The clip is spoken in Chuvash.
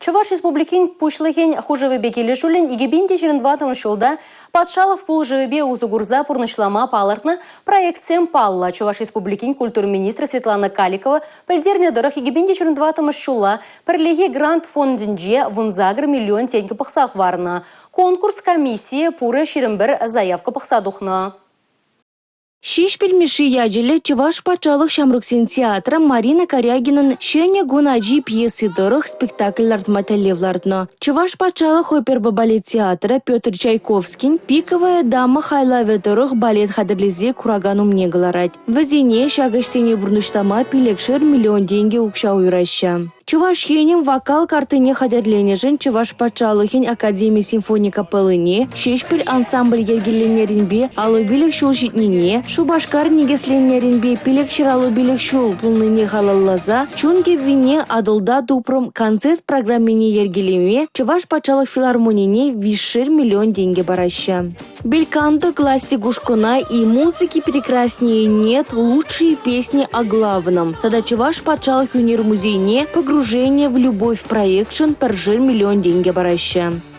Чӑваш Республикин Пуҫлӑхӗн хушӑвӗпе килӗшӳллӗн 2024 ҫулта патшалӑх пулӑшӑвӗпе усӑ курса пурнӑҫлама палӑртнӑ проектсем паллӑ. Чӑваш Республикин культура министрӗ Светлана Каликова пӗлтернӗ тӑрӑх 2024 ҫула Пӗрлехи грант фондӗнче 18 миллион тенкӗ пӑхса хӑварнӑ. Конкурс комиссийӗ пурӗ 21 заявка пӑхса тухнӑ. Ҫеҫпӗл Мишши ячӗллӗ Чӑваш патшалӑх ҫамрӑксен театрӗ Марина Карягинӑн «Ҫӗнӗ кун ачи» пьеси тӑрӑх спектакль лартма тӗллев лартнӑ. Чӑваш патшалӑх оперӑпа балет театрӗ Петр Чайковскин «Пиковая дама» хайлавӗ тӑрӑх балет хатӗрлесе куракан умне кӑларать. Вӗсене ҫак ӗҫсене пурнӑҫлама пилӗкшер миллион тенкӗ укҫа уйӑраҫҫӗ. Чӑваш Енӗн вокал карттине хатӗрленӗшӗн Чӑваш патшалӑхӗн академи симфони капеллине Ҫеҫпӗл ансамбль йӗркеленнӗренпе 55 ҫул ҫитнине, Шупашкар никӗсленнӗренпе 555 ҫул пулнине халалласа «Чун кӗввине Атӑлта тупрӑм» концерт программине йӗркелеме Чӑваш патшалӑх филармонине виҫшер миллион тенкӗ параҫҫӗ. Бельканто классик ушкӑна «И музыки прекраснее нет. Лучшие песни о главном» тата Чӑваш патшалӑх ӳнер музейне «Погружение в любовь» проектшӑн пӗршер миллион тенкӗ параҫҫӗ.